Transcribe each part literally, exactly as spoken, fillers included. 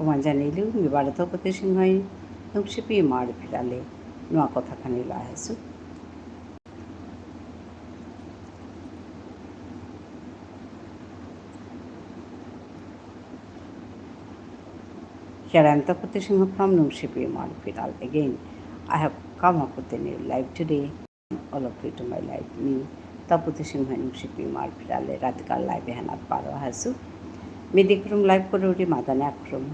তোমার জানিলু, মি বারো তপতি সিংহই, নুংশিপি ইমার ফিরালে, নুয়া কথা খানি লো আহেসু। Here I am Tapati Singha from Nungshipi Imar Phiral again. I have come up with a new live today. All of you to my live. মি তপতি সিংহ নুংশিপি ইমার ফিরালে রাতিকার live এহানাত বারো আহেসু। মি দিখরুম live করুরি মাদানে আখরুম,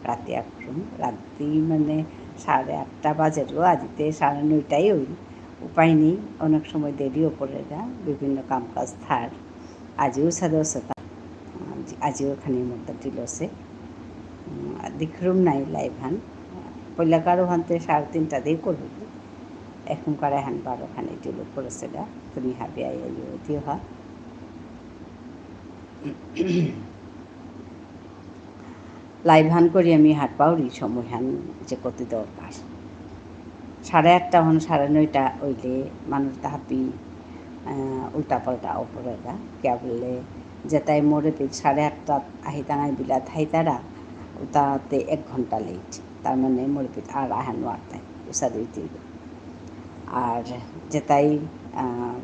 রাতি আখরুম, রাতি মানে সাড়ে আটটা বাজেরও, আজিতে সাড়ে নয়টাই হইল। উপায় নেই, অনেক সময় দেরিও পড়ে যায়, বিভিন্ন কাম কাজ থার। আজিও সাদে অসেতা, আজি-, আজিও খানি মধ্যে দিল আছে। উম, দিখরুম নাই live হান। পয়লাকার ওহানতে সাড়ে তিনটা দিয়ে করবো। এখনকার এহান বারো খানি দিল করেছে গা। তুমি হাবি আইয়া ইয়ে দিও হা। Live হান করি আমি হারপাউরি সময়হান যে কতি দরকার। সাড়ে আটটা হন সাড়ে নয়টা হইলে মানুষ তাহাপি, আহ, উল্টা পাল্টা অপরেগা। কিয়া বুললে, যেতাই মোরে পিত সাড়ে আটটা আহি তাঙাই বিলা থাইতারা, উতাতে এক ঘন্টা late। তার মানে মোরে পিত আর আহান ওয়ার্তাই, উসাদে হইতে হইল। আর যেতাই, আহ,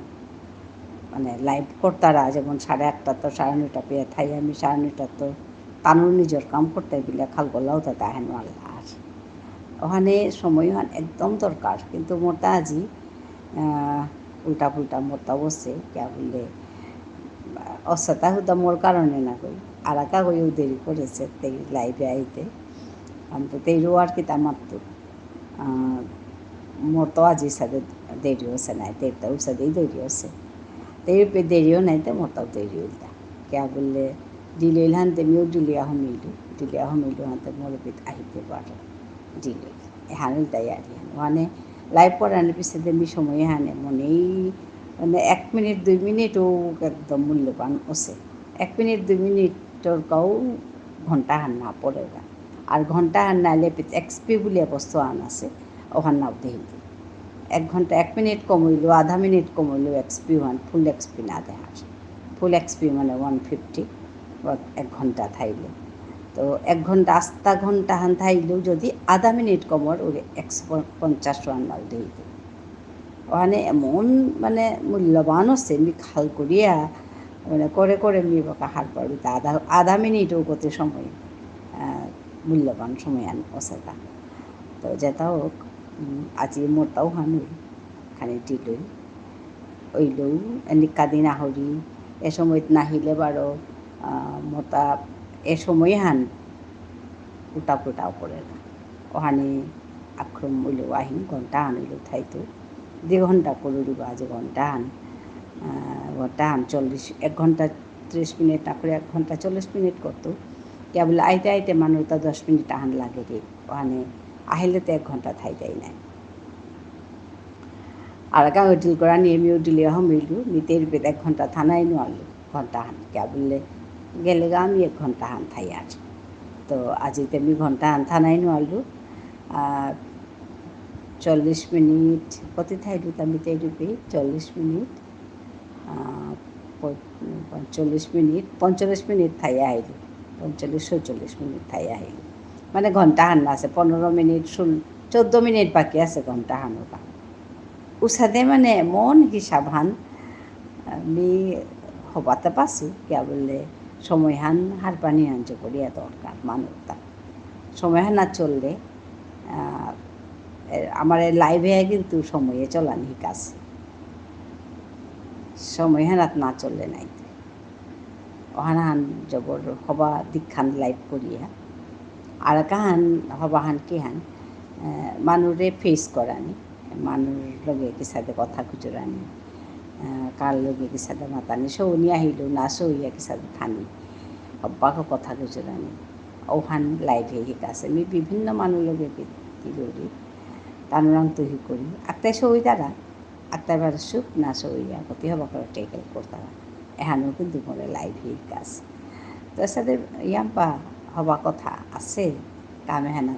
মানে live করতারা, যেমন সাড়ে আটটা তো সাড়ে নয়টা পেয়ে থাই, আমি সাড়ে নয়টা তো তানুর নিজের কাম করতে বিলে খাল গোলাও তো তাহেন আল্লাহ। আর ওখানে সময়হান একদম দরকার, কিন্তু মোরতা আজি, আহ, উল্টা পুল্টা মোরতা বসে, কিয়া বুললে, অসেতা হুদা মোর কারণে না কই, আর কা কই দেরি করেছে, তেই live এ আইতে। আমি তো তেইরও আর কিতা মাততো। আহ, মোর তো আজি সাদে দেরি হসে নাই, তেইর তো উসাদেই দেরি হসে। তেইর পে দেরিও নাই, তে মোর তো দেরি হইলতা। কিয়া বুললে, delay হইল হানতে মিও delay আহ মিলু, delay আহ মিলু হানতে মোর পিত আহিতে পারো। Delay। এহান হইলতা ইয়ারি হান। মানে, live করানি পিছে দে মি সময় হানে, মনেই, মানে, এক মিনিট, দুই মিনিটও একদম মূল্যবান আছে। এক মিনিট, দুই মিনিটর কাউ ঘন্টা হান না পড়েগা। আর ঘন্টা হান নাইলে পিত XP বুলিয়া বস্তু আন আছে, ওহান নাও দেই দে। এক ঘন্টা, এক মিনিট কম হইলো, আধা মিনিট কম হইলো, XP ওহান, full XP না দেহার। Full XP মানে one fifty, বা এক ঘন্টা থাইলে। তো এক ঘন্টা, আস্তা ঘন্টা হান থাইলেও যদি আধা মিনিট কমর, ওরে একশো পঞ্চাশ ওহান নাও দেই দে। ওখানে এমন মানে মূল্যবান আছে, আমি খাল করিয়া মানে করে করে আমি বাকা হার পাড়ি, তা আধা, আধা মিনিটও কত সময়, আহ, মূল্যবান সময় আন অসেতা। তো যেটা হোক, উম, আজি মোরতাও হান হই, খানি দিলই, ওইলেও এনিকা দিন আহরি, এ সময়ত নাহিলে বারো, আহ, মোরতা এ সময় হান উল্টা পুল্টাও করে না। ওখানে আক্রম হইলেও আহিম, ঘন্টা হান হইলেও থাইতো। দুই ঘন্টা করে দিব আজ ঘন্টা হান। আহ, ঘন্টা হান চল্লিশ, এক ঘন্টা ত্রিশ মিনিট না করে এক ঘন্টা চল্লিশ মিনিট করতো। কিয়া বুললে আইতে আইতে মানুষ তো দশ মিনিট আহান লাগে রে। ওখানে আহিলে তো এক ঘন্টা থাইতাই নাই। আর গাঁও ডিল করা নিয়ে মিও ডিলে হমিলু, মি তেইর পিত এক ঘন্টা থানাই নোয়ারলু, ঘন্টা হান। কিয়া বুললে গেলে গা আমি এক ঘন্টা হান থাই আর। তো আজি তে মি ঘন্টা হান থানাই নোয়ারলু। আর চল্লিশ মিনিট, কত থাইলু তা মি তেইর পে? চল্লিশ মিনিট, আহ, প-, পঞ্চল্লিশ মিনিট, পঞ্চল্লিশ মিনিট থাই আহিলু। পঞ্চল্লিশ, ছয়চল্লিশ মিনিট থাই আহিলু। মানে ঘন্টা হান আছে, পনেরো মিনিট, ষোল, চোদ্দ মিনিট বাকি আছে ঘন্টা হানর কা। উসাদে মানে এমন হিসাব হান, আমি হবাতে পাসু, কিয়া বুললে সময় হান হারপানি হান যে করিয়া দরকার মানুরতা। সময় হান না চললে, আহ, এ, আমার এই live এ কিন্তু সময়ে চলানি হিকাছে। সময় হানাত না চললে নাই। ওহান হান জবর হবা দিকহান live করিয়া। আর কাহান হবা হান কি হান, আহ, মানুরে face করানি। মানুর লগে কিসাদে কথা গুজরানি, আহ, কার লগে কিসাদে মাতানি, সৌনি আহিলেও না সৌইয়া কিসাদে থানি, অব্বাকে কথা গুজরানি, ওহান live এ হিকাছে। আমি বিভিন্ন মানুর লগে বি-, কি করি, তানুরাং তুহি করি, আত্মাই সৌই তারা, আত্মাই বারো চুপ না সৌইয়া, কতি হবা করে tackle করতারা। এহানও কিন্তু মোরে live হিকাছে। তো সাথে ইয়াম্পা হবা কথা আছে, কামে হানা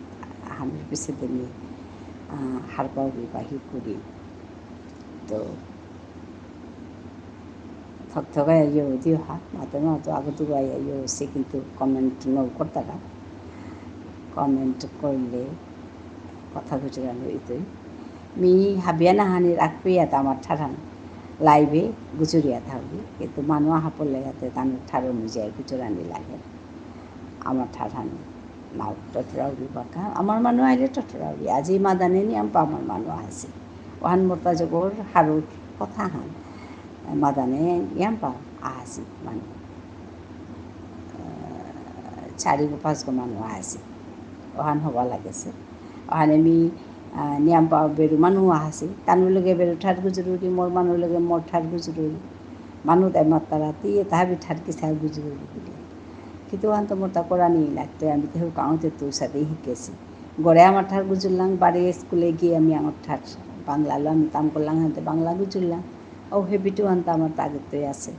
হামির পিছে দিনি, আহ, হারপাউরি বা হিকুরি। তো থকথকাই ইয়ে দিও হা, মাতে মাতো আগো দুবাই ইয়ে সে কিন্তু comment নৌ করতারা। comment করলে কথা গুজরানি হইতই। মি হাবিয়া নাহানি রাখবি এতা আমার ঠারহান live এ গুজরিয়া থাকবি। কিন্তু মানু আহা পড়লে ইয়াতে তানুর ঠার অনুযায়ী গুজরানি লাগে। আমার ঠারহান নাও টটরাউরি বাকা। আমার মানু আইলে টটরাউরি। আজি মাদানে নিয়াম পা আমার মানু আহাসি। ওহান মোরতা জগর হারুর কথাহান। মাদানে নিয়াম পা আহাসি মানু। আহ, চারিগো পাঁচগো মানু আহাসি। ওহান হবা লাগেসে। ওহানে মি, আহ, নিয়াম পা বেরু মানু আহাসি। তানুর লগে বেরু ঠার গুজরুরি, মোর মানু লগে মোর ঠার গুজরুরি। মানু তাই মাত্তারা তি এতা হাবি ঠার কিসা গুজরুরি বুলে। কিন্তু ওহান তো মোরতা করানি লাগতই, আমি তো হেউ কাউন্টে তো সাথে হিকেসি। গরে আমার ঠার গুজরলাং, বারে স্কুলে গিয়া আমি আমার ঠার বাংলা লো আমি তাম করলাং, হানতে বাংলা গুজরলাং। ও habit ওহান তো আমার তাগেতই আসে।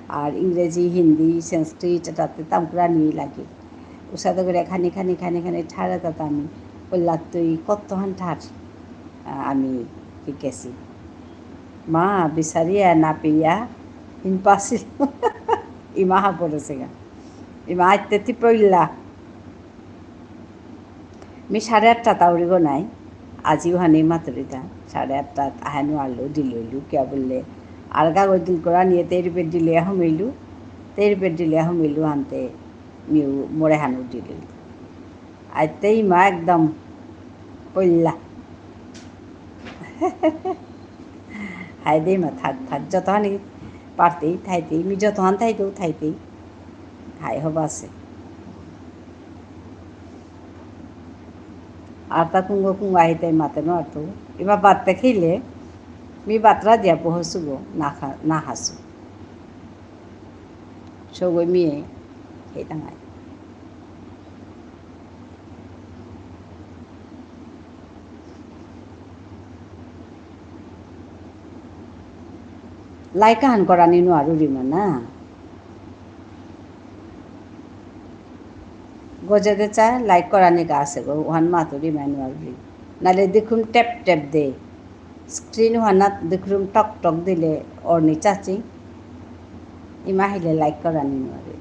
আর ইংরেজি, হিন্দি, সংস্কৃত, এতাতে তাম করানি লাগে। উসাদে করে খানি খানি খানি খানি ঠার এতাতে আমি পল্লাতই কতহান ঠার, আহ, আমি হিকেসি। মা, বিচারিয়া না পেয়া, ইম্পাসিল। ইমা হা পড়েসেগা। ইমা আইতে তি পইলা। মি সাড়ে আটটা তাউরিগো নাই। আজিও হানি মাতুরিতা। সাড়ে আটটা আহানু আলো দিলইলু, কিয়া বুললে? আরগা গো দিল করানিয়ে তেইর পেট দিলে হমিলু। তেইর পেট দিলে হমিলু হানতে মিউ মোরে হানু দিলইলু। আইতেই মা একদম পইলা। হাই দে মা থাক, থাক, যতহানি পারতেই থাইতেই, মি যতহান থাইতেও থাইতেই। হাই হবাসে। আর তা কুঙ্গ কুঙ্গ আহিতে মাতে নো আর তো। এবার বাত্তে খেলে, মি বাত্রা দিয়া বহসুগো, না খা-, না হাসু। সৌগই মিয়ে, খেয়ে টাঙায়। Like আহান করানি নুয়ারুরি মা না। গজে দে চা, like করানি কা আসে গো, ওহান মাতুরি মা নুয়ারুরি। নালে দেখুন ট্যাপ ট্যাপ দে। Screen ওহানাত দেখুন টক টক দিলে অরনি চাচি। ইমা আহিলে like করানি নুয়ারুরি।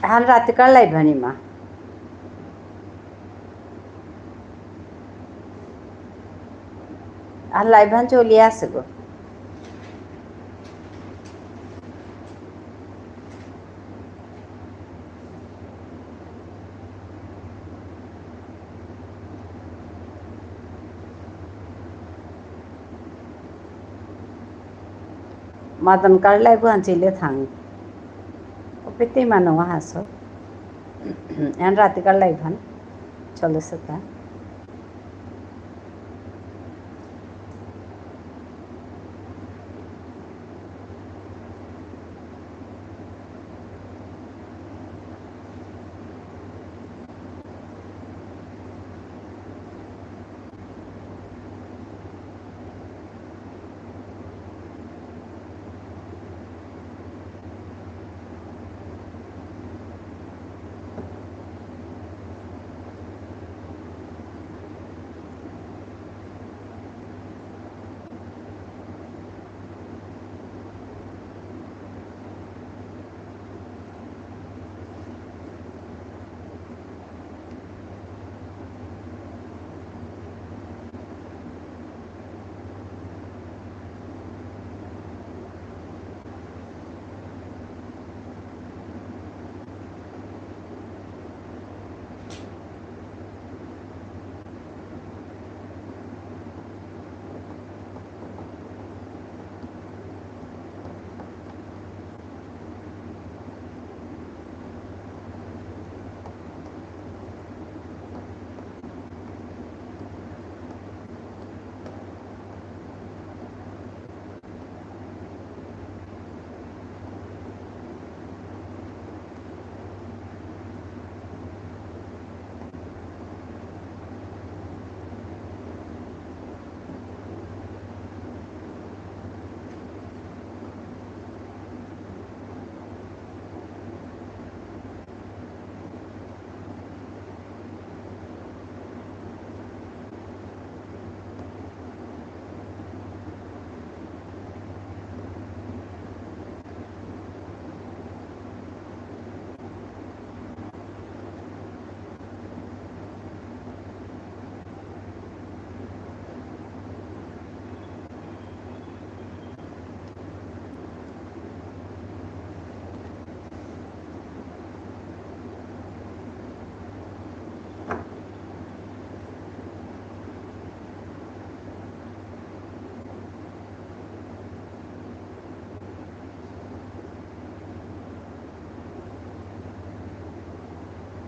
এহান রাতিকার live হানি মা। আর live হান চলিয়া আছে গো। মাদন কার live হান চলে থাং। ওপেতে মানু আহাসো। এহান রাতিকার live হান চলেসে তা।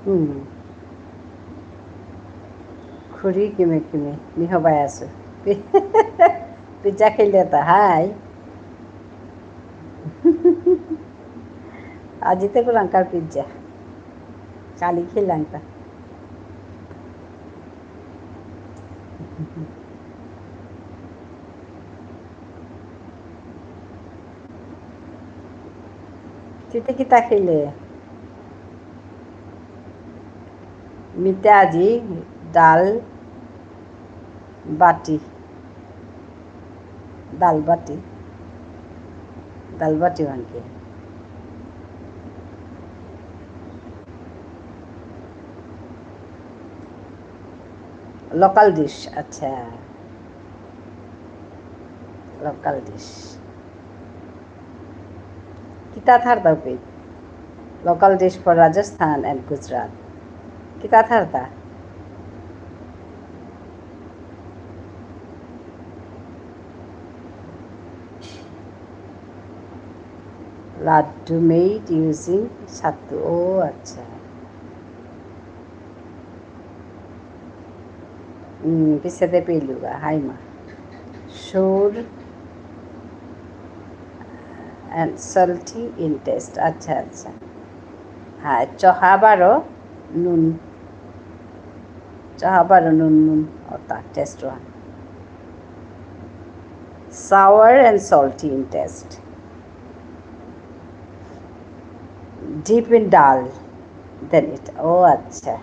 হুম। খুড়ি কিমে কিমে, মি হবাই আছো। পি-, পিজ্জা খেলে তো, হাই। আজিতে কুলাঙ্কার পিজ্জা। কালি খেলাঙ্কা। তিতে কিতা খেলে? মিতে আজি ডাল বাটি। ডাল বাটি। ডাল বাটি মানে কি? Local dish, আচ্ছা। Local dish। কিতা থারতা P? Local dish for Rajasthan and Gujarat. কিতা থারতা? লাড্ডু made using ছাতু। ও আচ্ছা। উম, পিছেদে পেলুগা, হাই মা। Sour and salty in taste. আচ্ছা, আচ্ছা। হ্যাঁ, চহা বারো নুন। চহা বারো নুন নুন, অতা taste ওহান। Sour and salty in taste. Deep in dal, then it, ও আচ্ছা।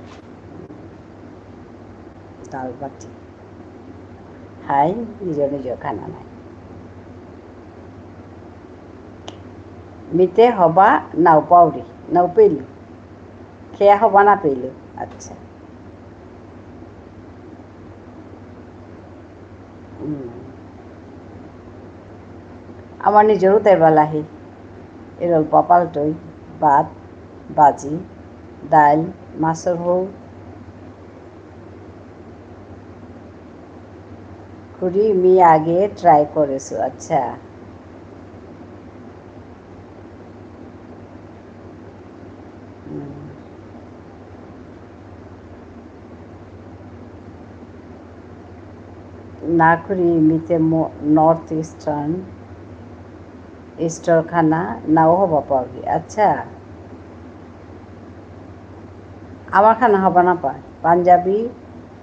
ডাল বাটি। হাই, নিজ নিজ খানা নাই। মিতে হবা নাও পাউরি, নাও পেলু। খেয়া হবা না পেলু। আচ্ছা। উম। আমার নিজরও তাই বালাহি। এরল পাপাল তৈ, ভাত, ভাজি, ডাল, মাছর হৌ। খুড়ি, মি আগে try করেছো, আচ্ছা। উম। না খুড়ি, মিতে ম-, North Eastern, Eastern খানা নাও হবা পাউরি। আচ্ছা। আমার খানা হবা না পায়। পাঞ্জাবি,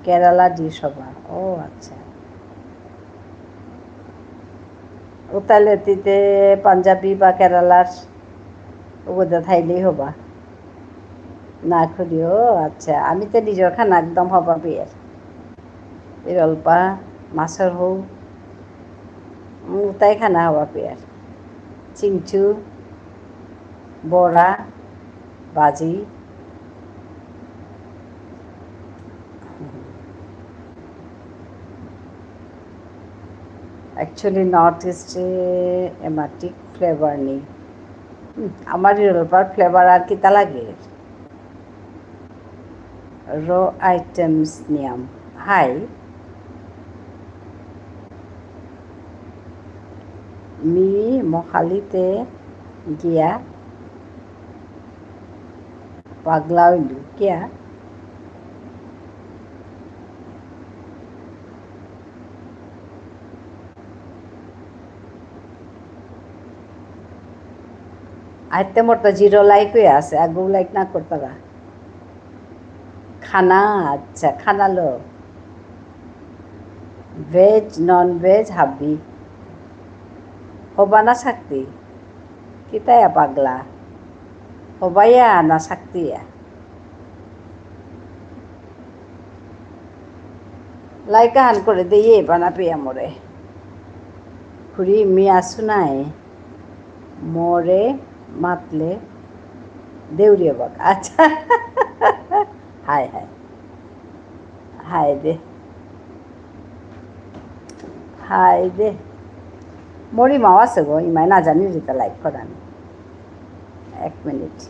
কেরালা dish হবা। ও আচ্ছা। উতালে তিতে পাঞ্জাবি বা কেরালার ওগুলো থাইলেই হবা। না খুড়ি, ও আচ্ছা, আমি তো নিজর খানা একদম হবা পেয়ার। এরলপা, মাছর হৌ, উম, উতাই খানা হবা পেয়ার। চিংচু, বড়া, ভাজি। Actually, North East এ এমাটিক flavor নেই। হুম, আমার এরলপার flavor আর কিতা লাগে? Raw items নিয়াম। হাই। মি মহালিতে গিয়া পাগলা হইলু। কিয়া? আইতে মোর তো zero like হয়ে আছে, আগু like না করতারা। খানা, আচ্ছা, খানা লো। Veg, non-veg, হাবি। হবা না শক্তি? কিতায়া পাগলা? হবাইয়া না শক্তিয়া? Like আহান করে দে, ইয়ে বানা পেয়া মোরে। খুড়ি, মি আসু নাই। মোরে মাতলে দেউরিয়া বাগ। আচ্ছা। হাই, হাই। হাই দে। হাই দে। মোর ইমাও আছে গো, ইমাই না জানি যেটা like করানি। এক মিনিট।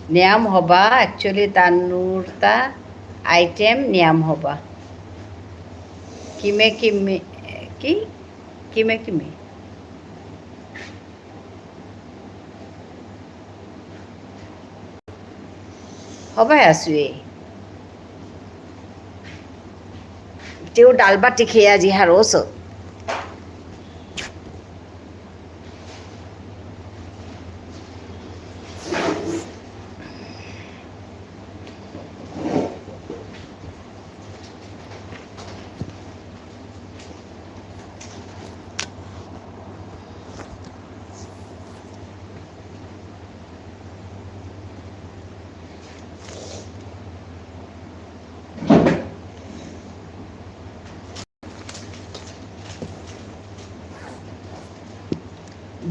নিয়াম হবা, actually তানুরতা item নিয়াম হবা। কিমে কিমে, কি? কিমে কিমে। হবাই আসুয়ে। তেও ডাল বাটি খেয়ে আজি হারোস।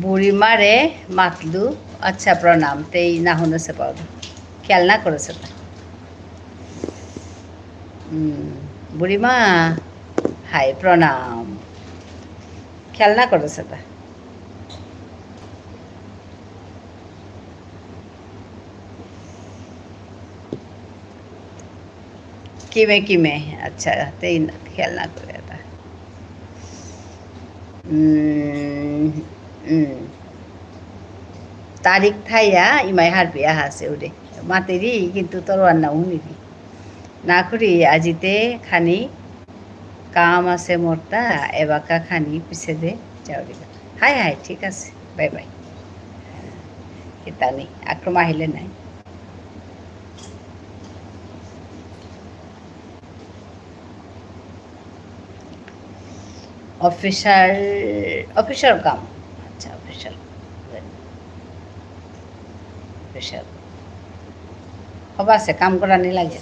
বুড়িমারে মাতলু, আচ্ছা, প্রণাম। তেই না হুনেসে পাউলু। খেয়াল না করেসে তা। উম, বুড়িমা, হাই, প্রণাম। খেয়াল না করেসে তা। কিমে কিমে, আচ্ছা, তেই না, খেয়াল না করে তা। উম, উম। তারিখ থাইয়া ইমাই হারপিয়া হাসে উরে। মাতেরি কিন্তু তোর আর না হুনিরি। না করি আজিতে খানি কাম আছে মোরতা, এবাকা খানি পিছে দে যাওরিগা। হাই হাই, ঠিক আছে। Bye bye. কিতানি, আক্রম আহিলে নাই। অফিসার, অফিসার কাম। আচ্ছা, অফিসার কাম। Good. অফিসার কাম। হবা আছে, কাম করানি লাগে।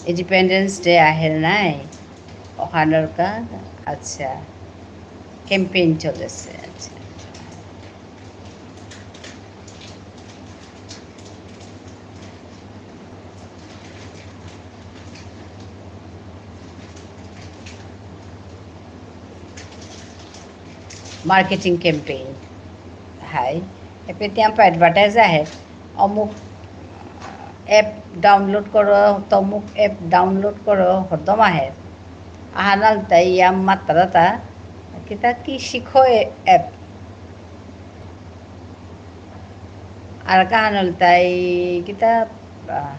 Independence Day আহের নাই? অহানর কা? আচ্ছা, campaign চলেছে। আচ্ছা। Marketing campaign. হাই, এপে তিয়াম্পা advertise আহে। অমুক app download করো, তমুক app download করো, হরদম আহে। আহানাল তাই ইয়াম মাত্রা তা, কিতা কি শিখো এ-, app। আর কাহানাল তাই কিতা, আহ,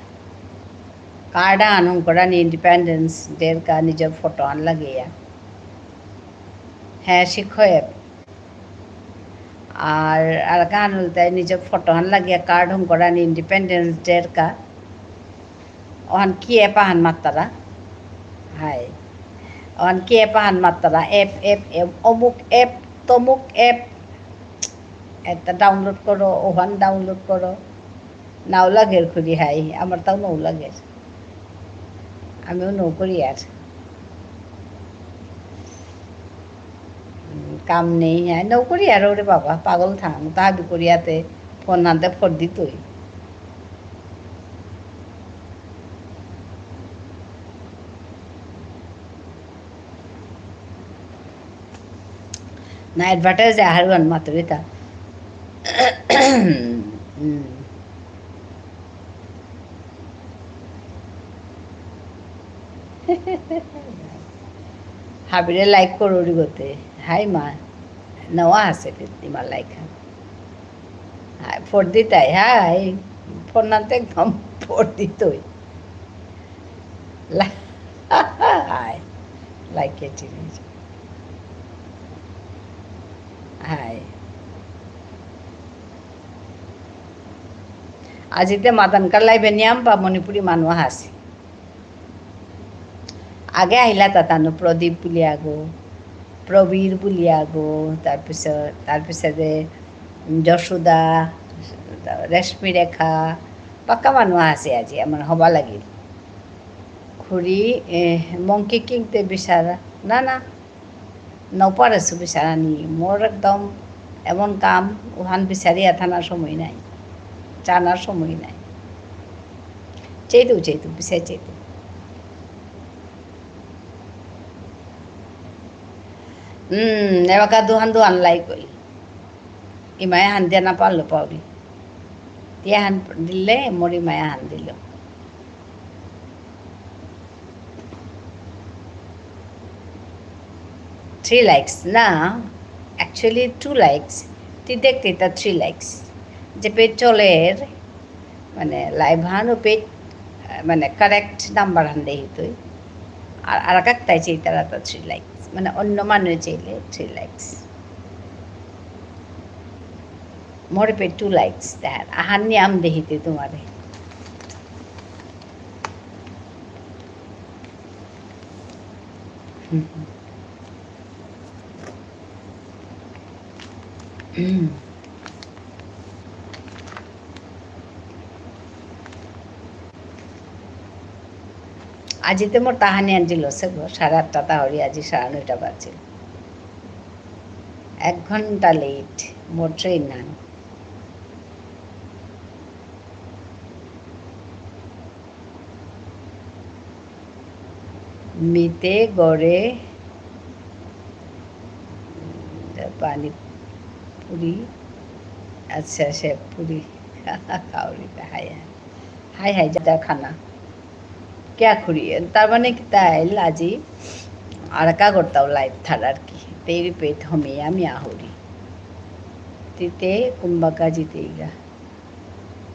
card আহান হঙকরানি Independence Day র কা নিজর ফটো আহান লাগিয়া। হ্যাঁ, শিখো app। আর, আর কাহান হলতাই নিজর ফটো হান লাগিয়া card হঙকরানি Independence Day র কা। ওহান কি app আহান মাত্তারা? হাই। ওহান কি app আহান মাত্তারা? App, app, app, অমুক app, তমুক app। এটা download করো, ওহান download করো। নাও লাগের খুরি হাই, আমার তাও নাও লাগের। আমিও নৌ করি আর। উম, কাম নেই, হ্যাঁ, নৌ করি আর ওরে বাবা, পাগল থাং, তা হাবি করিয়াতে ফোন আনতে ফোন দিতই। না, advertise এ আহার গান মাতুরিতা। হুম। হাবিরে like করুরি গতে। হাই মা। নওয়া আছে কৃত্রিমা like হান। হাই, ফোর দিতাই, হাই। ফোর নাতে একদম ফোর দিতই। লা-, হাই। Like এ চিনি। হাই। আজিতে মাদান কালাই বেনিয়াম বা মণিপুরী মানুষ আছে। আগে আহিলা তাতানো প্রদীপ বুলিয়াগো, প্রবীর বুলিয়াগো, তার পিছত, তার পিছতে যশোদা, রেশমী রেখা, পাক্কা মানুষ আছে আজি, আমার হবা লাগিল। খুড়ি, এ, মংকি কিংতে বিচারা, না, না, নপারেসু বিচারানি, মোর একদম এমন কাম, ওহান বিচারিয়া থানার সময় নাই, জানার সময় নাই। চেইতু, চেইতু, বিচার চেইতু। হুম, এবাকা দুহান দুহান like হই। ইমায়া হান দিয়া না পারলো পাউরি। তিয়া হান দিলে, মোর ইমায়া হান দিল। Three likes না, actually two likes। তুই দেখতে তা three likes। যে পেজ চলের, মানে, live হানো পেজ, আহ, মানে, correct number হান দেহি তুই। আর, আর কাকতাই চেইতারা তো three likes। মানে, অন্য মানুষ চেইলে three likes। মোর পে two likes দেহার। আহান নিয়াম দেহিতে তোমারে। হুম, হুম। হুম। আজিতে মোর তাহানি আনছিল সে গো, সাড়ে আটটা তাহরি আজি সাড়ে নয়টা বাজে। এক ঘন্টা late মোর ট্রেন আন। মিতে গরে পানি পুরি, আচ্ছা, সে পুরি খাউরি তা হাই হাই। হাই হাই, যা খানা। কিয়া খুরি? তার মানে কি তাইল আজি আর কা করতাও লাইভ থার আর কি। তেরি পেট হমিয়া মিয়া হরি। তিতে কুম্বাকা জিতেইগা।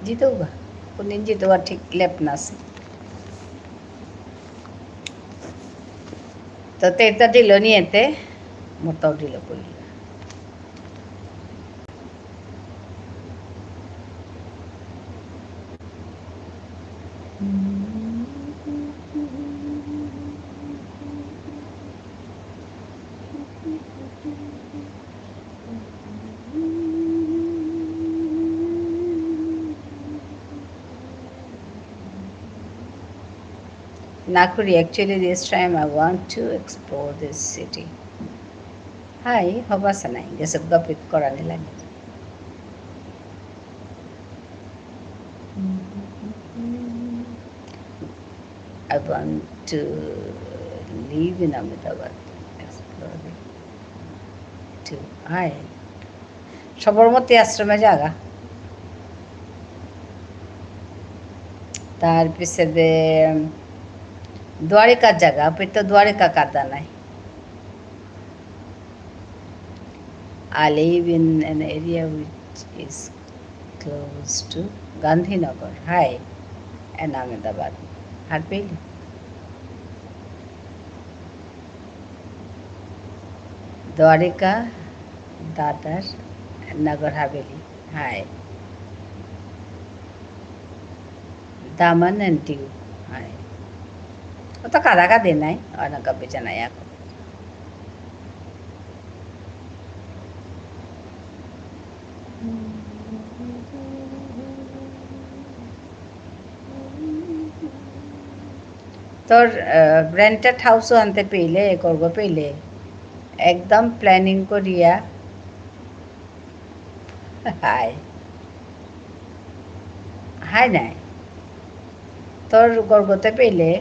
জিতৌগা। কোনদিন জিতৌগা ঠিক লেপ নাসে। তো তেরতা দিল নিয়েতে, মোরতাও দিল কইলি। নাকুরি, actually this time I want to explore this city. হাই, হবাসা নাই, গেসে গপিত করানি লাগে। I want to live in Ahmedabad, explore it too. হাই। সবরমতী আশ্রমে জাগা। তার পিছে দে দ্বারিকার জাগা, পিত দ্বারিকা কাদা নাই। I live in an area which is close to Gandhinagar, হাই, and Ahmedabad. হারপেইলি? দ্বারিকা, দাদর, নগর হাভেলি। হাই। দামন and দিউ। হাই। ও তো কাদা কাদে নাই, অনেক বেচা নাই এখন। তোর, আহ, rented house আনতে পেলে, করব পেলে, একদম planning করিয়া। হাই। হাই নাই। তোর গর্গতে পেলে।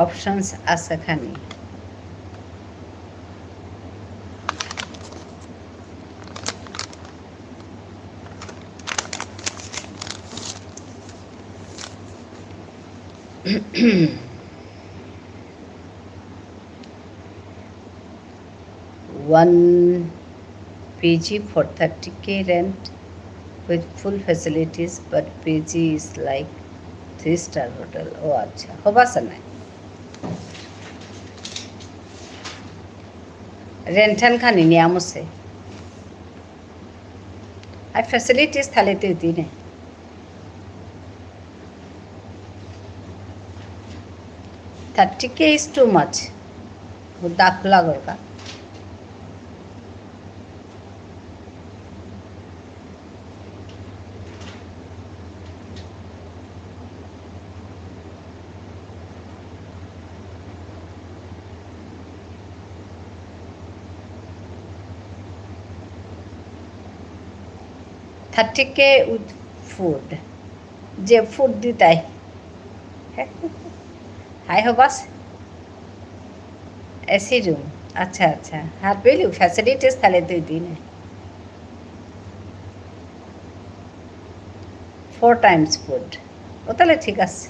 Options আছে খানি। One P G for thirty K rent with full facilities, but P G is like three star hotel. ও আচ্ছা, হবাসা নাই। Rent হান খানি নিয়ামসে। আর facilities থালে তো দিনে। Thirty K is too much. দাগ লাগর কা। Thirty K with food. যে food দিতাই। হাই হবাস। AC room. আচ্ছা, আচ্ছা। হারপেইলু facilities থালে দুই দিনে। Four times food. ও তাহলে ঠিক আছে।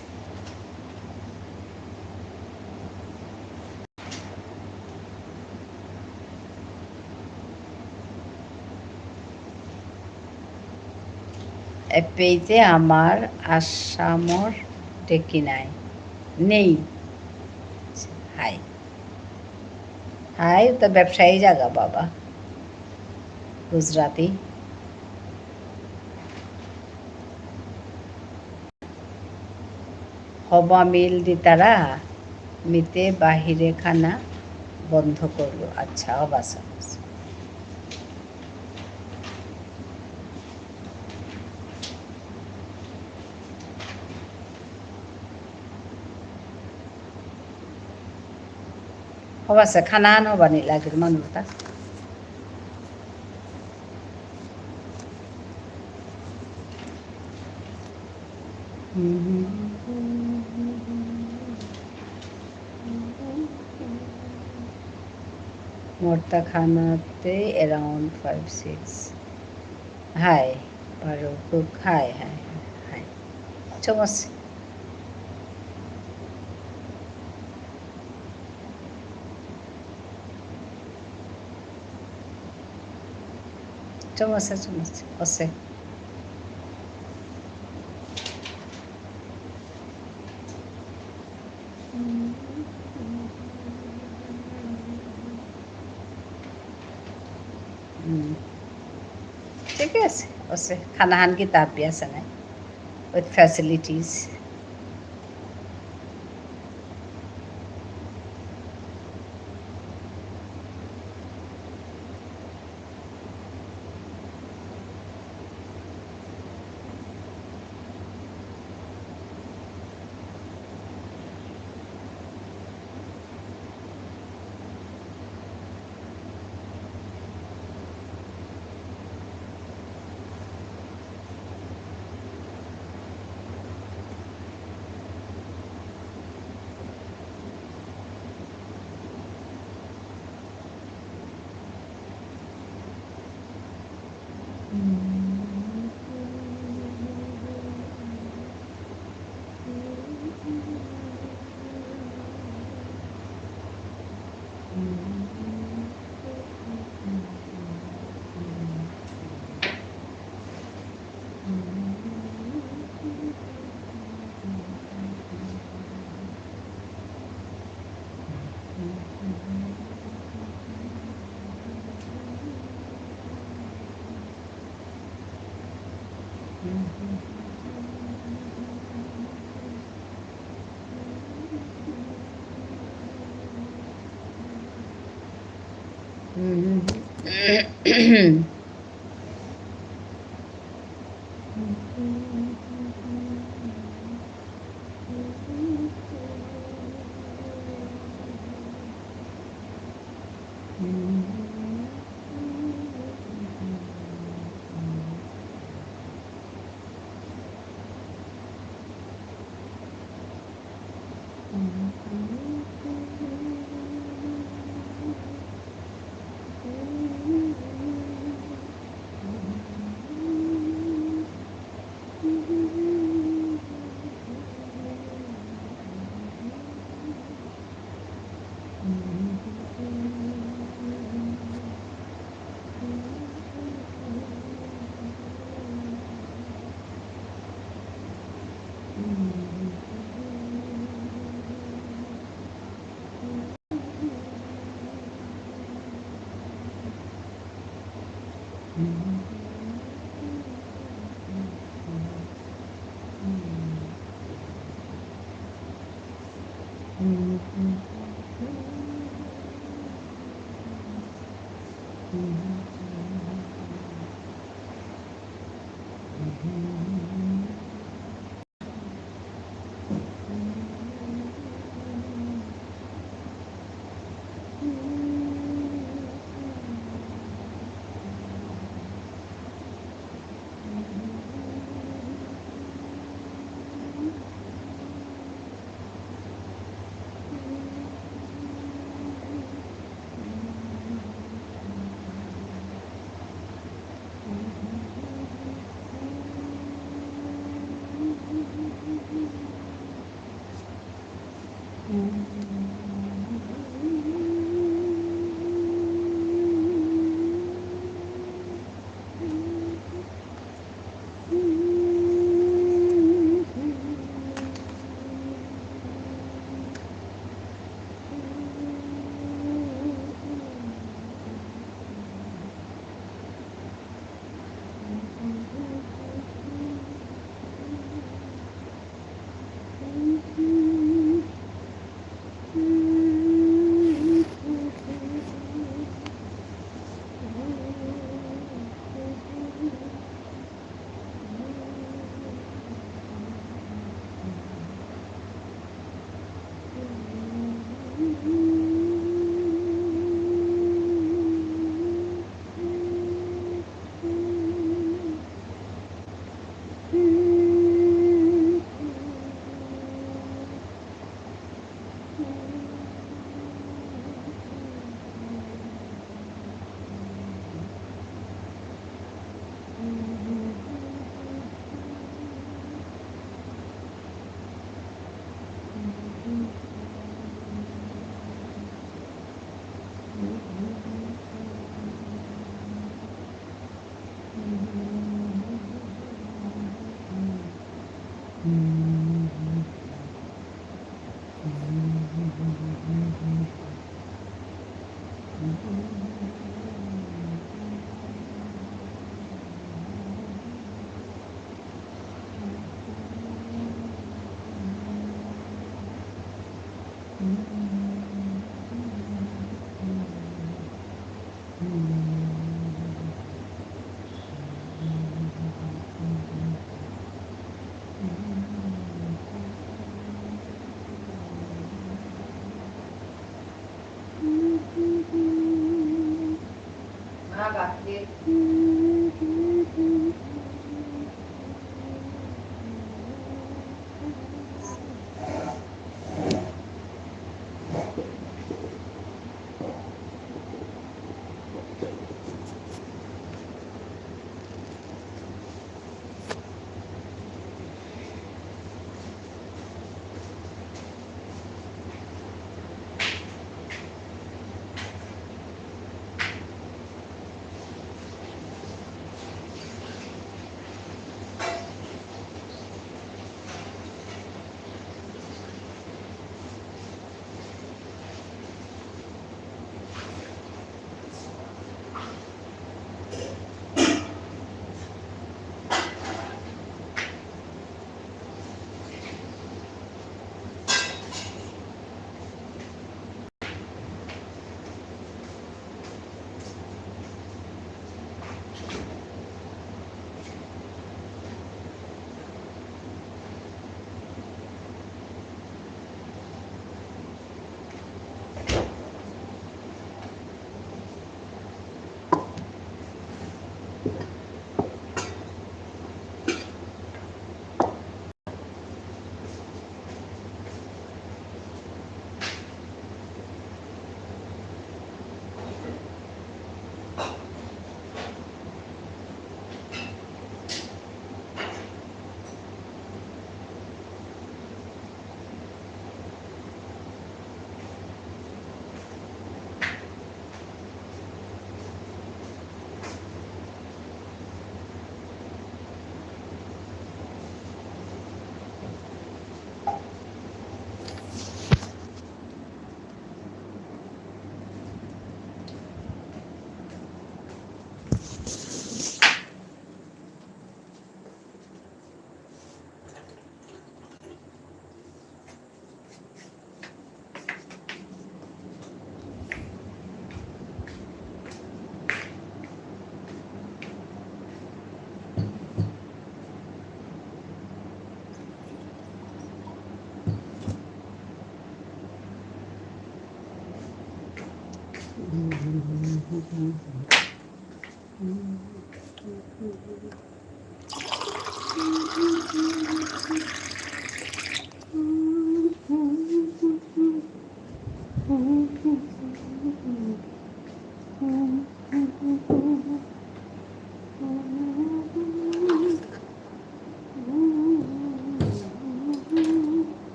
এপেইতে আমার আসামর ডেকি নাই। নেই। হাই। হাই, তো ব্যবসায়ী জাগা বাবা। গুজরাটি। হবা মিল দিতারা, মিতে বাহিরে খানা বন্ধ করলো। আচ্ছা, হবা সামস। হবাসে খানা আন হবা নি লাগিল মানুতা। মোরতা খানাতে around five, six. হাই, পারো কুক, হাই, হাই, হাই, হাই। চমস। চমসে, চমসে, অসে। হুম। ঠিক আছে, অসে। খানাহান কিতা হাবি আছে নাই? With facilities.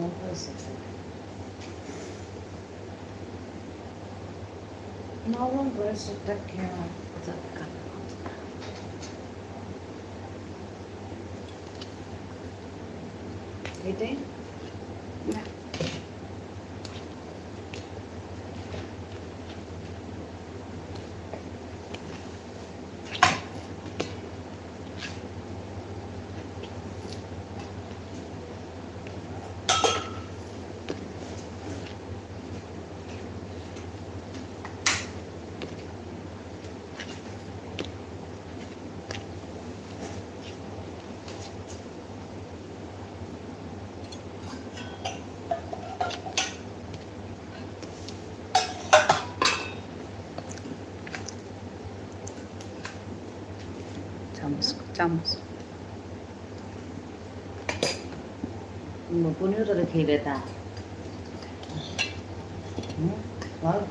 No one goes to the camera. Ede? Yeah. চামচ, চামচ। উম, পনির তো খেয়ে বেটা। হুম, ভালো।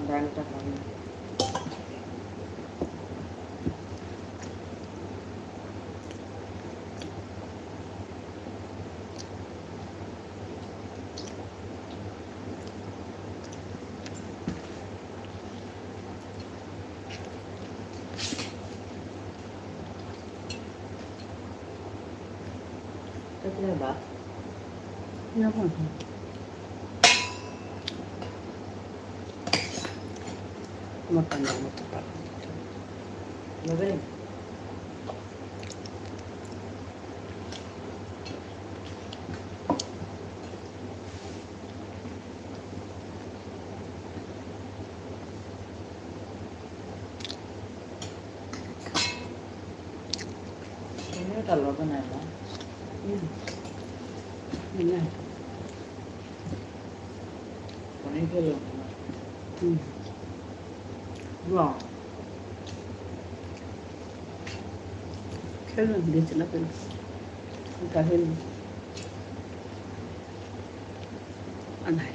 ডালটা খাবি। Tatlo ba? Ano ko? Matanda mo to pa. Magaling. Ini kalau kenapa? Hmm. Ini. Ini kalau. Hmm. Wow. Kailan, hindi sila pin-, ang kahil. Anay.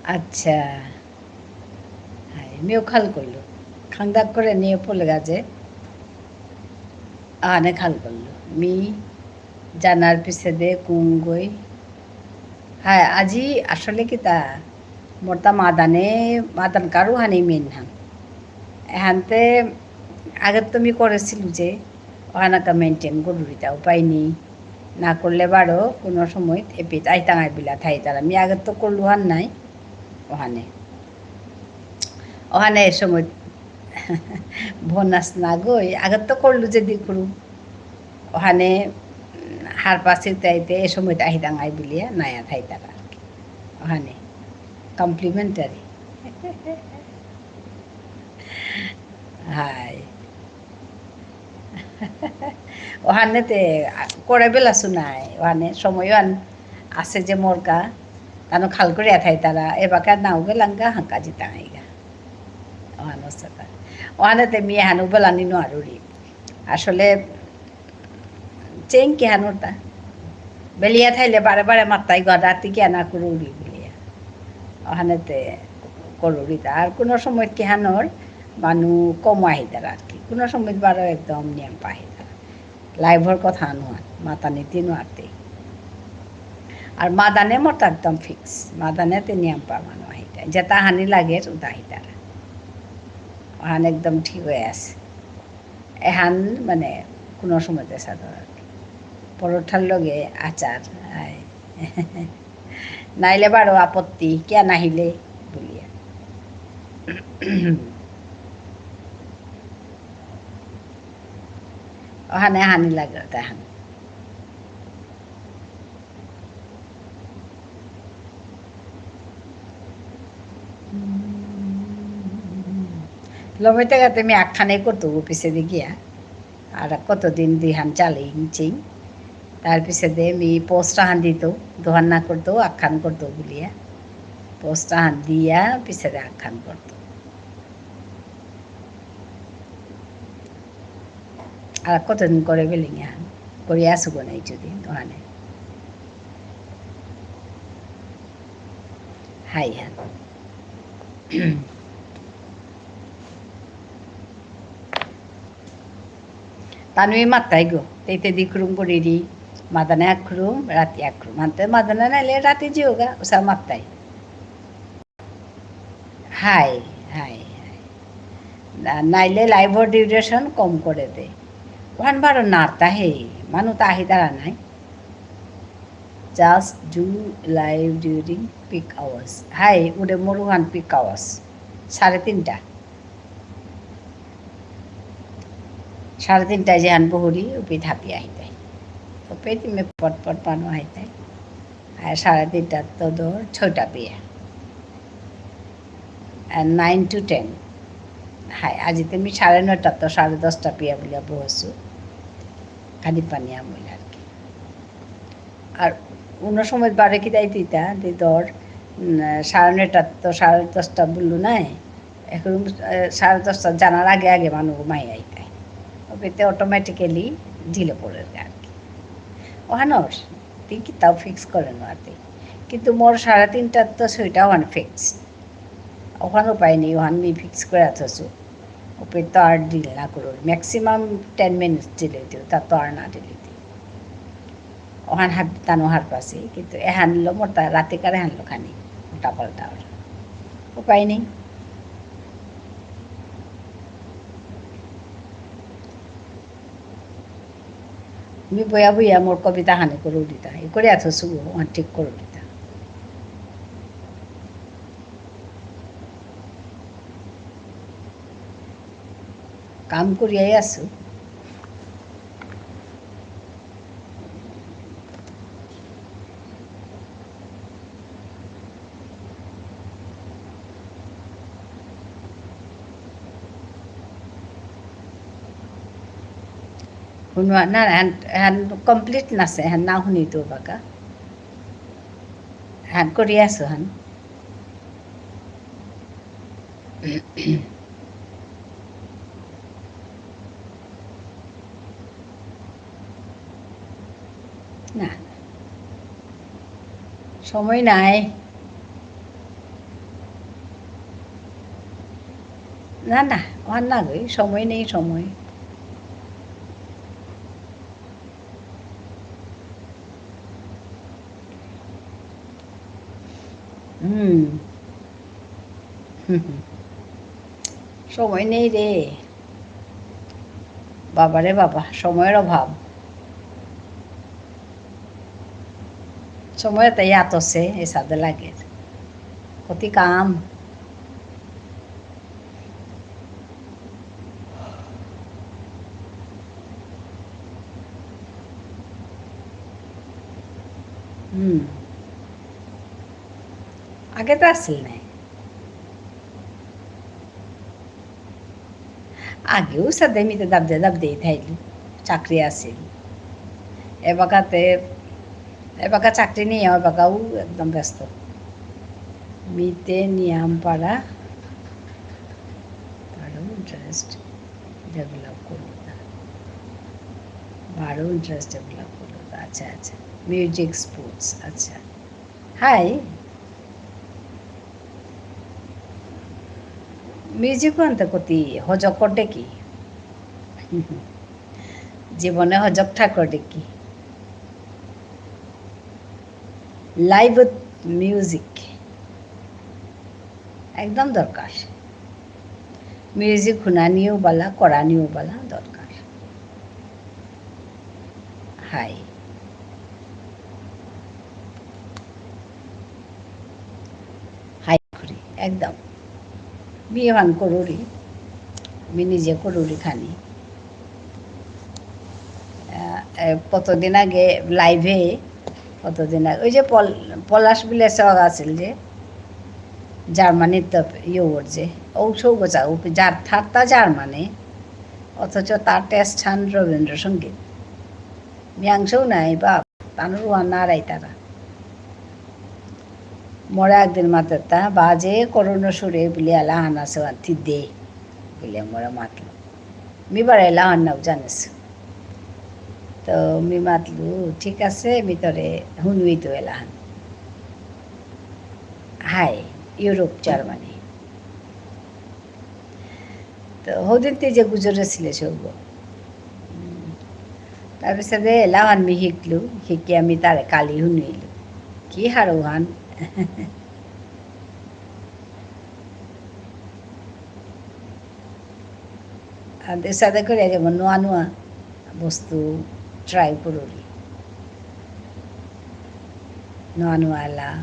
আচ্ছা। হাই, মিও খাল করলো। আন্দাজ করে নিয়ে পড়ে গেছে। আনে খাল করলো। মি জানার পিছে দে কুঙ্গই। হ্যাঁ, আজি আসলে কিতা, মোরতা মাদানে, মাদান কারু হানি মেন হান। এহানতে আগে তো মি করেছিল যে, ওহানাকা maintain করুরিতা, উপায় নেই। না করলে বারো কোনো সময় এপিত আইতাঙাই বিলা থাইতারা। মি আগে তো করলু হান নাই, ওহানে। ওহানে এ সময় bonus না গই, আগে তো করলু যে দি করু। ওহানে, উম, হারপাসি তাইতে এ সময় আহিতাঙাই বুলিয়া নায়া থাইতারা আর কি। ওহানে, complimentary। হাই। ওহানে তে করে বেলা শুনাই, ওহানে সময় আন আছে যে মোরকা, তানো খাল করিয়া থাইতারা, এবাকা নাও গেলাঙ্গা হাঙ্কা জিতাঙাইগা। ওহানো সাথে। ওহানে তে মি হানু বেলানি নো আরুরি। আসলে চেং কি হানুরতা। বেলিয়া থাইলে বারে বারে মাত্তাই গা রাতি কি আনা করুরি বুলিয়া। ওহানে তে করুরিতা। আর কোনো সময় কি হানোর মানু কম আহিতারা আর কি। কোনো সময় বারো একদম নিয়ম পাহিতারা। Live-র কথা নুয়ার, মাতানিতে নুয়ারতে। আর মাদানে মোরতা একদম fix। মাদানে তে নিয়ম পা মানু আহিতা। যেতা হানি লাগে, উতা আহিতারা। ওহান একদম ঠিক হয়ে আছে। এহান মানে কোনো সময় দেশা ধরার। পরোঠার লগে আচার, আয়। নাইলে বারো আপত্তি, কিয়া নাহিলে বুলিয়া। ওহানে হানি লাগে তাহান। লমিতে গাতে মি আখানে করতো পিছে দি গিয়া। আর কতদিন দুইহান চালিয়েছি। তার পিছে দে মি post আহান দিত, দুহান না করতো, আখান করতো বুলিয়া। Post আহান দিয়া পিছে দে আখান করতো। আর কতদিন করে বেলিং আহান? করে আসুক নাই যদি ওহানে। হাই হান। তানুই মাত্তাই গো, তেইতে দি খুরুম করিরি, মাদানে আখরুম, রাতি আখরুম। আনতে মাদানে নাইলে রাতি জিওগা, উসা মাত্তাই। হাই, হাই, হাই। না, নাইলে live-র duration কম করে দে। ওহান বারো নারতা হে, মানু তা আহিতারা নাই। Just do live during peak hours. হাই, উড়ে মোর ওহান peak hours। সাড়ে তিনটা। সাড়ে তিনটায় যেহান বহুরি, উপি থাপি আহিতাই। উপি তিমে পট পট মানু আহিতাই। আর সাড়ে তিনটা তো ধর ছয়টা পিয়া। আর nine to ten। হাই, আজি তুমি সাড়ে নয়টা তো সাড়ে দশটা পিয়া বুলিয়া বসু। খানি পানি আমল আর কি। আর অন্য সময় বারে কি দায়িত্ব দিতা, যে ধর, উম, সাড়ে নয়টা তো সাড়ে দশটা বললো নাই। এখন, আহ, সাড়ে দশটা জানার আগে আগে মানু ঘুমাই আইতাই। ওকে তো automatically delay পড়ে আর কি। ওহানোর, তুই কিতাও fix করে নোয়াতে। কিন্তু মোর সাড়ে তিনটা তো ছয়টা ওহান fix। ওহান উপায় নেই, ওহান মি fix করে থসু। ওপে তো আর delay না করুর। Maximum ten minutes delay দিও, তা তো আর না delay দিও। ওহান হাত তানো হারপাসি, কিন্তু এহানলো মোরতা রাতিকার এহানলো খানি উল্টা পাল্টা ওর। উপায় নেই। মি বয়া বয়া মোর কবিতা হানি করে দিতা, এ করে এত শুভ, ওহান ঠিক করে দিতা। কাম করিয়াই আছো। হুনুয়া, না, না, হান, হান complete নাছে, হান না হুনি তো বাকা। হান করি আছো, হান। না, সময় নাই। না, না, আর না গো, সময় নেই, সময়। হুম। সময় নেই রে। বাবা রে বাবা, সময়র অভাব। সময় তো ইয়াত আছে, এসাদে লাগে। কতি কাম। হুম। আগে তো আসিল নাই। আগেও সাদে মিতে দাবদে দাবদে থাইল, চাকরি আসিল। এবাকাতে, এবাকা চাকরি নেই, এবাকাও একদম ব্যস্ত। মিতে নিয়াম পারা, বারো interest develop করলো তা। বারো interest develop করলো তা। আচ্ছা, আচ্ছা। Music, sports, আচ্ছা। হাই। Music আনতে কতি হজক করতে কি? জীবনে হজক ঠাকুর দেখি। Live with music। একদম দরকার। Music হুনানিও বালা, করানিও বালা দরকার। হাই। হাই করি, একদম। মি এহান করুরি, মি নিজে করুরি খানি। আহ, এ, কতদিন আগে live-এ, কতদিন আগে, ওই যে পল-, পলাশ বিলাসে আছিল যে, জার্মানির তো ইয়ে ওর যে, ও সৌ গোছা, ও যার ঠারতা জার্মানি, অথচ তার taste হান রবীন্দ্রসঙ্গীত। মিয়াংসৌ নাই বাপ, তানুর ওয়ান নারাই তারা। মোরে একদিন মাতেরতা, বাজে করুণ সুরে বুলিয়া এলাহান আছে ওয়ান থি দে, বুলিয়া মোরে মাতলো। মি বারো এলাহান নাও জানিস। তো মি মাতলু, ঠিক আছে, মি তোরে হুনুই তো এলাহান। High, Europe, Germany. তো হদিন তে যে গুজরেছিলে সৌগ। উম, তারপিছতে এলাহান মি শিকলু, শিকি আমি তারে কালি হুনুইলু। কি হারৌহান। আর এসাদে করে যেমন নোয়া নোয়া বস্তু try করুরি। নোয়া নোয়া এলা।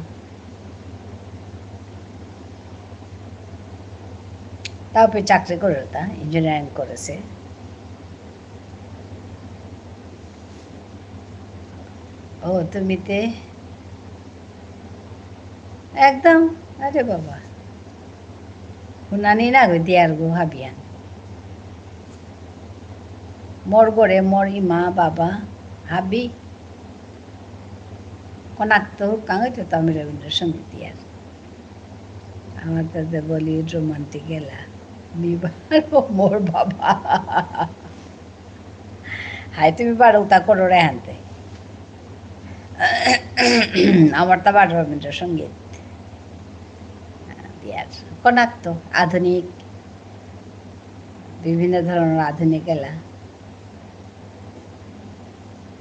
তাও পে চাকরি করে তা, engineering করেছে। ও, তুমি তে একদম, আরে বাবা। হুনানি না গো, দিয়ার গো হাবিয়ান। মোর ঘরে মোর ইমা, বাবা, হাবি। কোনাক তো হুকাং হইতে তো আমি রবীন্দ্রসঙ্গীত দিয়ার। আমার তো যে Bollywood romantic এলা। মি বারো মোর বাবা। হাই তুমি বারো উতা করো রে হানতে। আমার তো বারো রবীন্দ্রসঙ্গীত। দিয়ার। কোনাক তো আধুনিক, বিভিন্ন ধরনের আধুনিক এলা।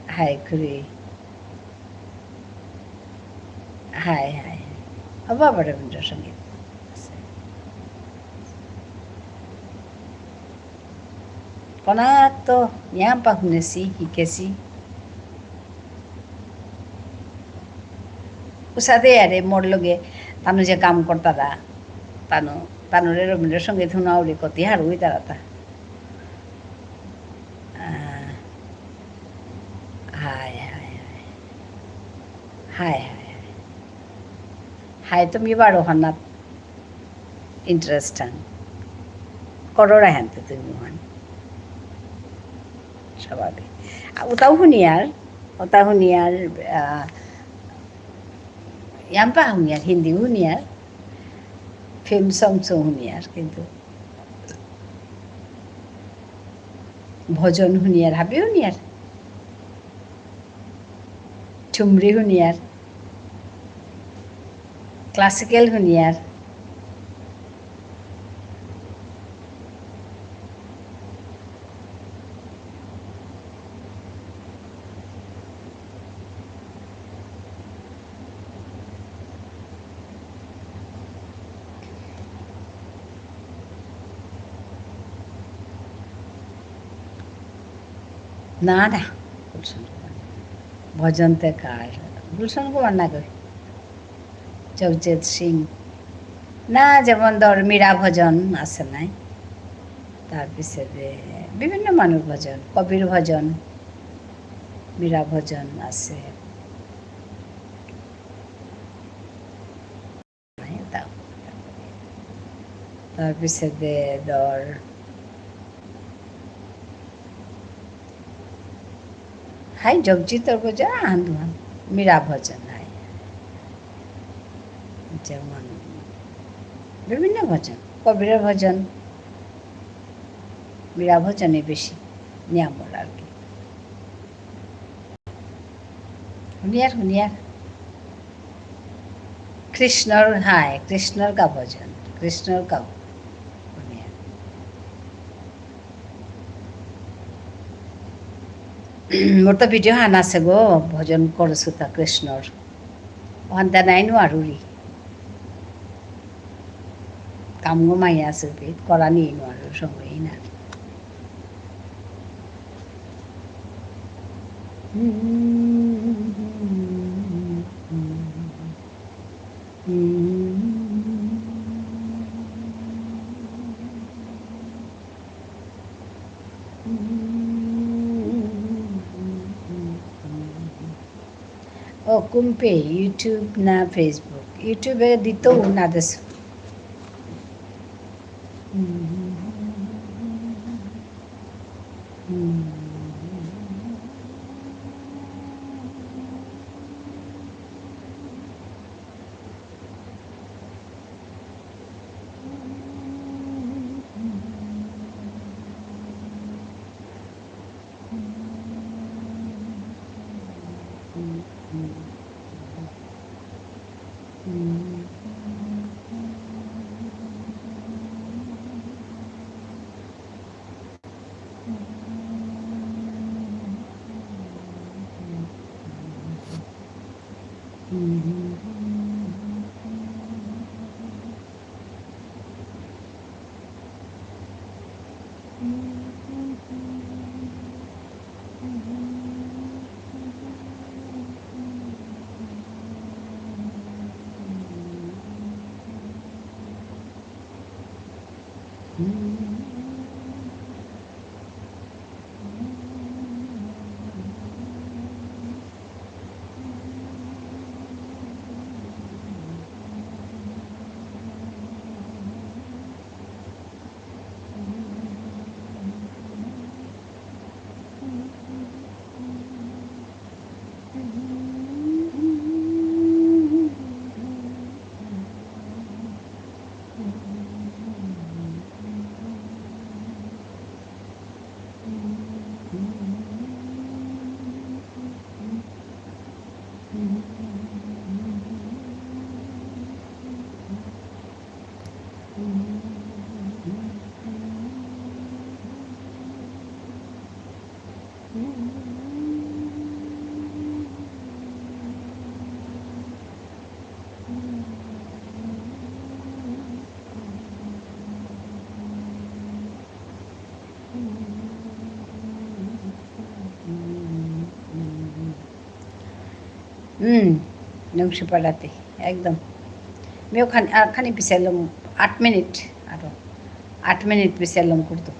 হাই খুরি। হাই, হাই, হাই। ও বাবা রবীন্দ্রসঙ্গীত। কোনাক তো ইয়াম্পা হুনেছি, শিকেছি। উসাদে আরে মোর লগে তানু যে কাম করতারা, তানু, তানুরে রবীন্দ্রসঙ্গীত হুনাউরি কতি হারৌ ইতারাতা। আহ, হাই, হাই, হাই। হাই, হাই, হাই। হাই, তুমি বারো হানাত interest হান। করো রে হানতে তুমি হান। স্বাভাবিক। আ, ওটাও হুনিয়ার, ওটা হুনিয়ার, আহ, ইয়াম্পা হুনিয়ার, হিন্দি হুনিয়ার, film songs হুনিয়ার, কিন্তু ভজন হুনিয়ার, হাবি হুনিয়ার। ঠুমরি হুনিয়ার। Classical হুনিয়ার। না, না, গুলশান কুমার। ভজন তে কার? গুলশান কুমার না গো। জগজিৎ সিং। না, যেমন ধর মীরা ভজন আছে নাই? তার পিছে যে বিভিন্ন মানুষ ভজন, কবির ভজন, মীরা ভজন আছে। তার পিছে দে ধর, হাই জগজিৎর ভজন, আহান দুহান, মীরা ভজন হাই। যেমন বিভিন্ন ভজন, কবির ভজন, মীরা ভজনে বেশি নিয়ামর আর কি। হুনিয়ার, হুনিয়ার। কৃষ্ণর, হায়, কৃষ্ণর কা ভজন, কৃষ্ণর কা হুনিয়ার। মোর তো video হান আছে গো, ভজন করসুতা কৃষ্ণর। ওহান তা নাই নুয়ারুরি। কাম গো মাই আছে, করা নেই নুয়ারু সময় না। ও, কুম্পে, YouTube না Facebook? YouTube এ দিত না দেশ। হুম, নুংশিপাড়াতে, একদম। মি ওখানে, আর খানি পিছে এলাম, আট মিনিট, আরো আট মিনিট পিছে এলাম করতো।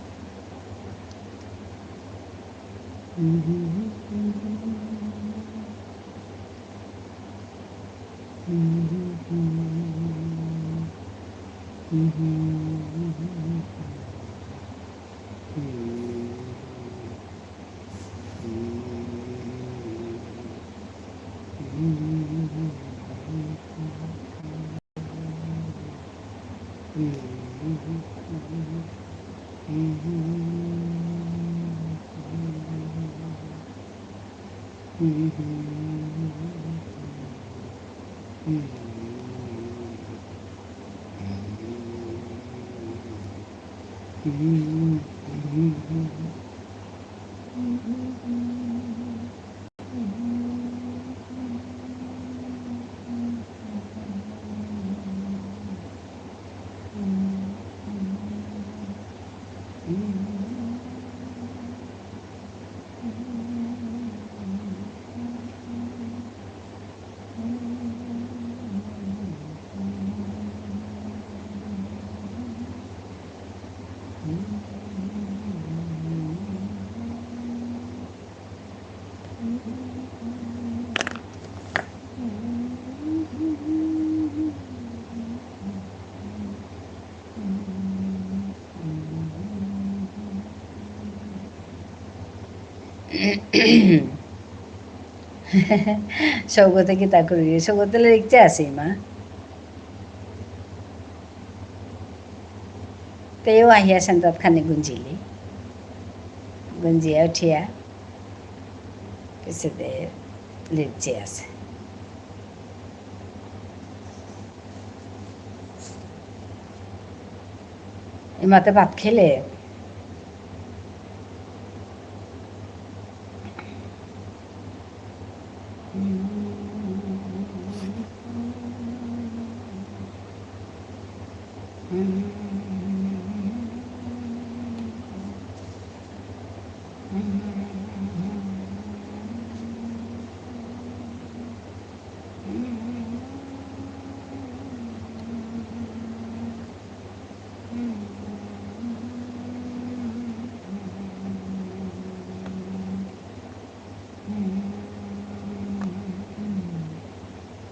সৌগতে কিতা করি? সৌগতে লিখতে আসি মা। তেও আহিয়া সেন্তাত খানি গুঞ্জিলি। গুঞ্জিয়া উঠিয়া। পিছেতে লিখতে আসে। ইমাতে ভাত খেলে।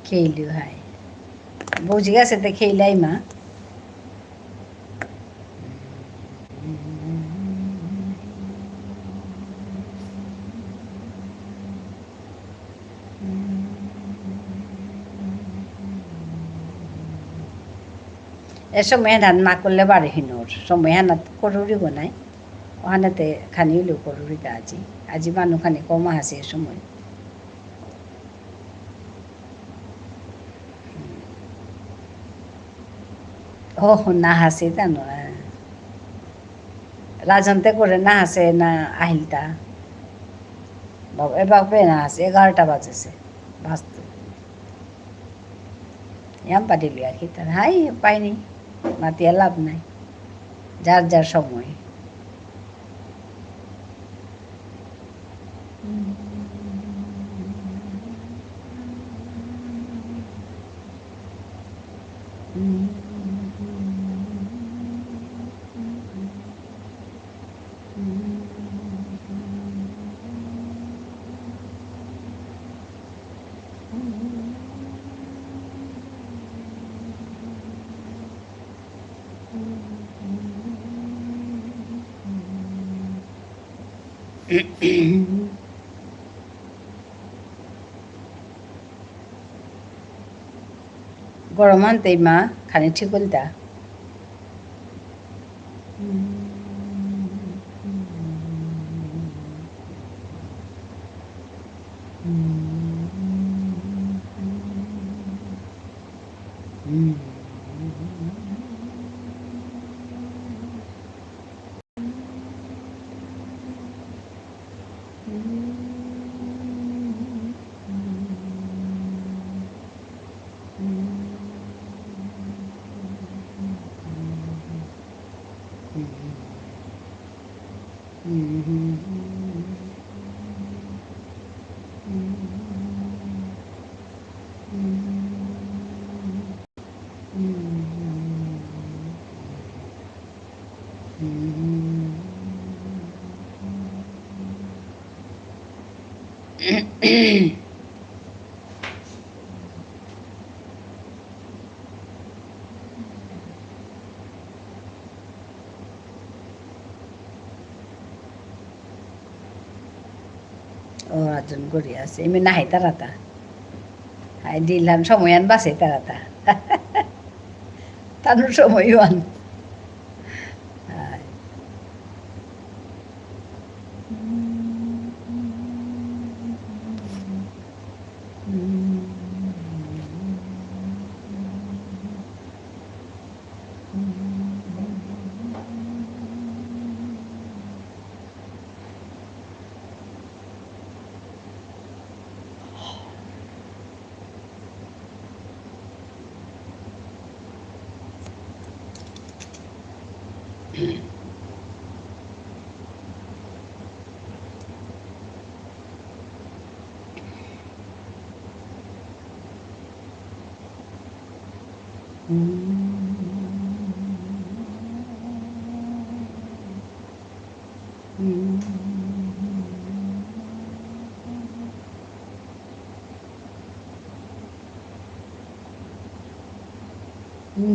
খেইলু হাই। বুঝি গেছে তো খেইলাই মা। এ সময় হান না করলে বারে হিনোর। সময় হান করুরি বনাই। ওহানেতে খানি হইলেও করুরি তা আজি। আজি মানু খানি কম আছে এ সময়। ও, না হাসে তা নয়। রাজন্তে করে না হাসে না আহিলতা। বাবা, এ বাপে না হাসে, এগারোটা বাজেছে। বাজতে। ইয়াম পাতিলি আর কি তার। হাই, পাইনি। মাতিয়া লাভ নাই। যার যার সময়। গরম আনতেই মা, খানি ঠিক হইলতা। ও, আজন করি আছে। এমনি না হাইতারাতা। হাই দিলাম সময় আন বাসে তারাতা। তানুর সময় আন। হাই।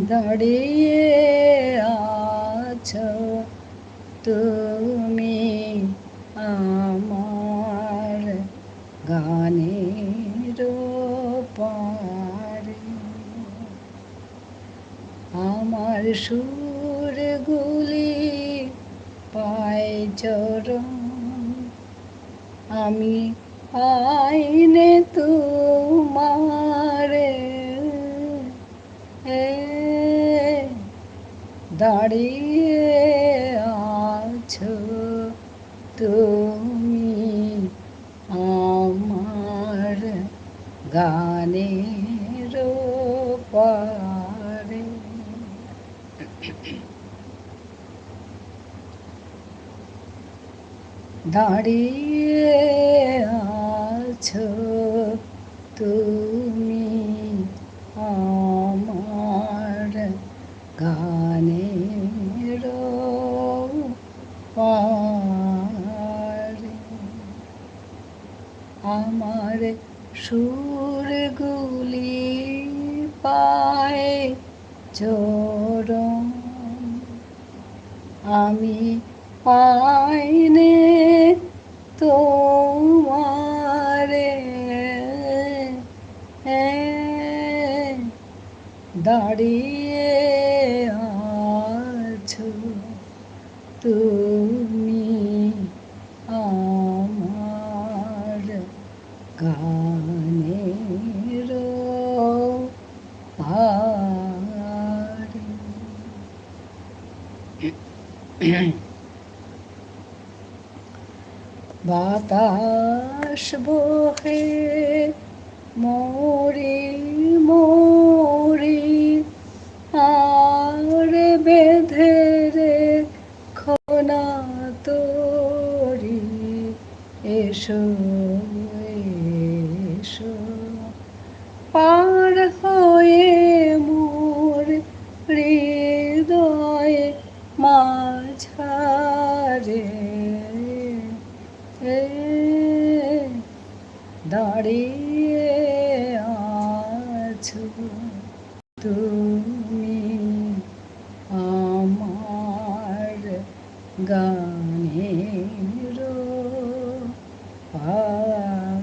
দাঁড়িয়ে আছো তুমি আমার গানের পারে। আমার সুরগুলি পায় চরণ, আমি পাইনে তোমারে। এ, দাঁড়িয়ে আছো তুমি আমার গানের পারে। দাঁড়িয়ে আছো তুমি আমার গানের পারে। আমার সুরগুলি পায় চরণ, আমি পাইনে তোমারে। দাঁড়িয়ে আছো তুমি আমার গানের পারে। বাতাস বহে মরি মরি, আর বেঁধে রেখো না তরি। এসো, এসো, পার হয়ে মোর হৃদয় মাঝারে। এ, দাঁড়িয়ে আছো তুমি আমার গানের পারে।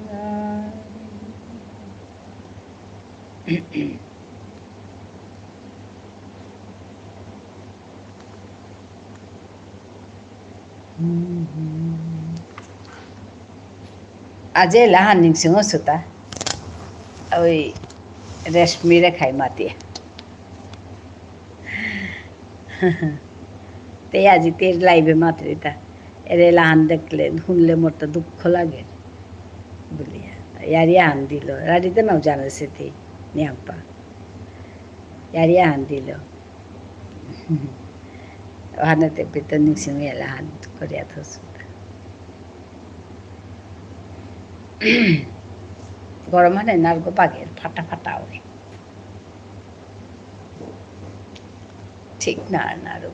আজি এলাহান নিংসিং অসুতা। ওই রেশমি রেখাই মাতিয়া। তে আজি তের live এ মাতরিতা। এরে এলাহান দেখলে, শুনলে মোর তো দুঃখ লাগে। বুলিয়া। ইয়ারি আহান দিল। রাড়িতে নাও জানে সেটি। নিয়াম্পা। ইয়ারি আহান দিল। ওহানে তে পিতনি সিং এলাহান করিয়া থসু। গরম হানে নারগো পাগের ফাটা ফাটা ওর। ঠিক না নারু।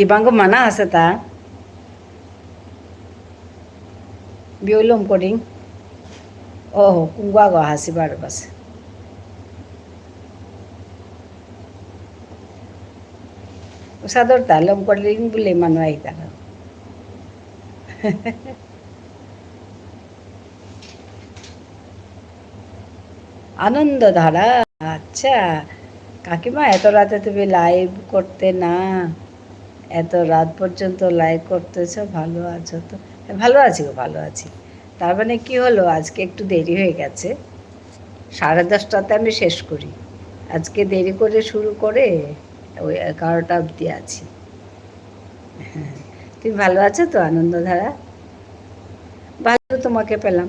ইবাঙ্গ মানা আছে তা। বিয়লম করিং। ও, কুঙ্গুয়া গো হাসি বারো বাসে। উসাদর তা লম করিং বুলে মানু আইতারা। আনন্দধারা, আচ্ছা। কাকিমা, এত রাতে তুমি live করতে না? এত রাত পর্যন্ত live করতেছো, ভালো আছো তো? হ্যাঁ, ভালো আছি গো, ভালো আছি। তার মানে কি হলো, আজকে একটু দেরি হয়ে গেছে। সাড়ে দশটাতে আমি শেষ করি। আজকে দেরি করে শুরু করে ওই এগারোটা অবধি আছি। তুমি ভালো আছো তো, আনন্দধারা? ভালো, তোমাকে পেলাম।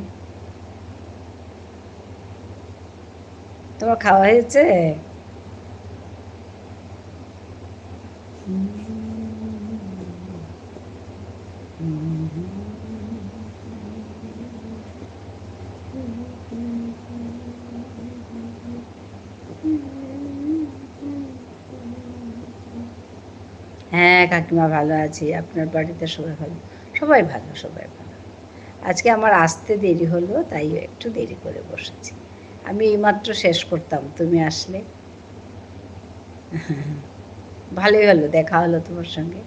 তোমার খাওয়া হয়েছে? হ্যাঁ, কাকিমা ভালো আছি। আপনার বাড়িতে সবাই ভালো? সবাই ভালো, সবাই ভালো। আজকে আমার আসতে দেরি হলো, তাই একটু দেরি করে বসেছি। আমি এইমাত্র শেষ করতাম, তুমি আসলে। ভালোই হলো, দেখা হলো তোমার সঙ্গে।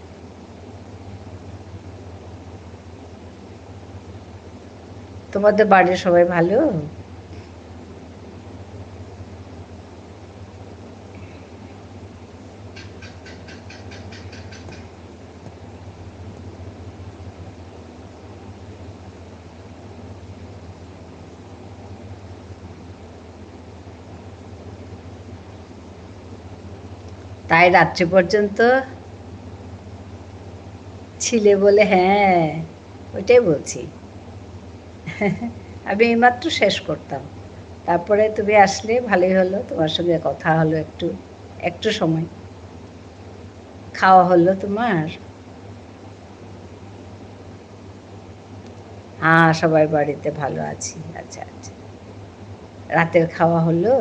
তোমাদের বাড়ির সবাই ভালো? তাই রাত্রি পর্যন্ত ছিলে বলে, হ্যাঁ, ওইটাই বলছি। আমি এইমাত্র শেষ করতাম, তারপরে তুমি আসলে ভালোই হলো, তোমার সঙ্গে কথা হলো একটু, একটু সময়। খাওয়া হলো তোমার? হ্যাঁ, সবাই বাড়িতে ভালো আছি। আচ্ছা, আচ্ছা। রাতের খাওয়া হলো?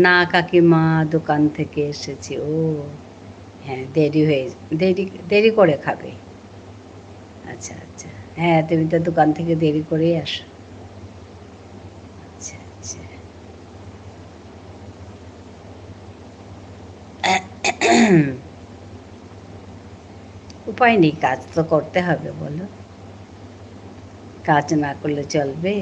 না কাকিমা, দোকান থেকে এসেছি। ও হ্যাঁ, দেরি হয়ে, দেরি, দেরি করে খাবে। আচ্ছা, আচ্ছা। হ্যাঁ, তুমি তো দোকান থেকে দেরি করেই আসো। আচ্ছা, আচ্ছা। উপায় নেই, কাজ তো করতে হবে, বলো। কাজ না করলে চলবে?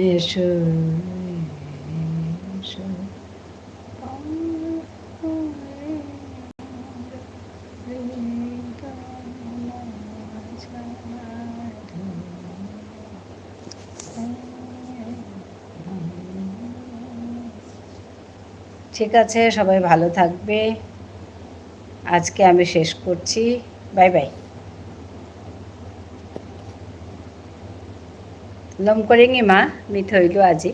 এসো, এসো। ঠিক আছে, সবাই ভালো থাকবে। আজকে আমি শেষ করছি। Bye bye. লম করিং ইমা, মি থইলু আজি।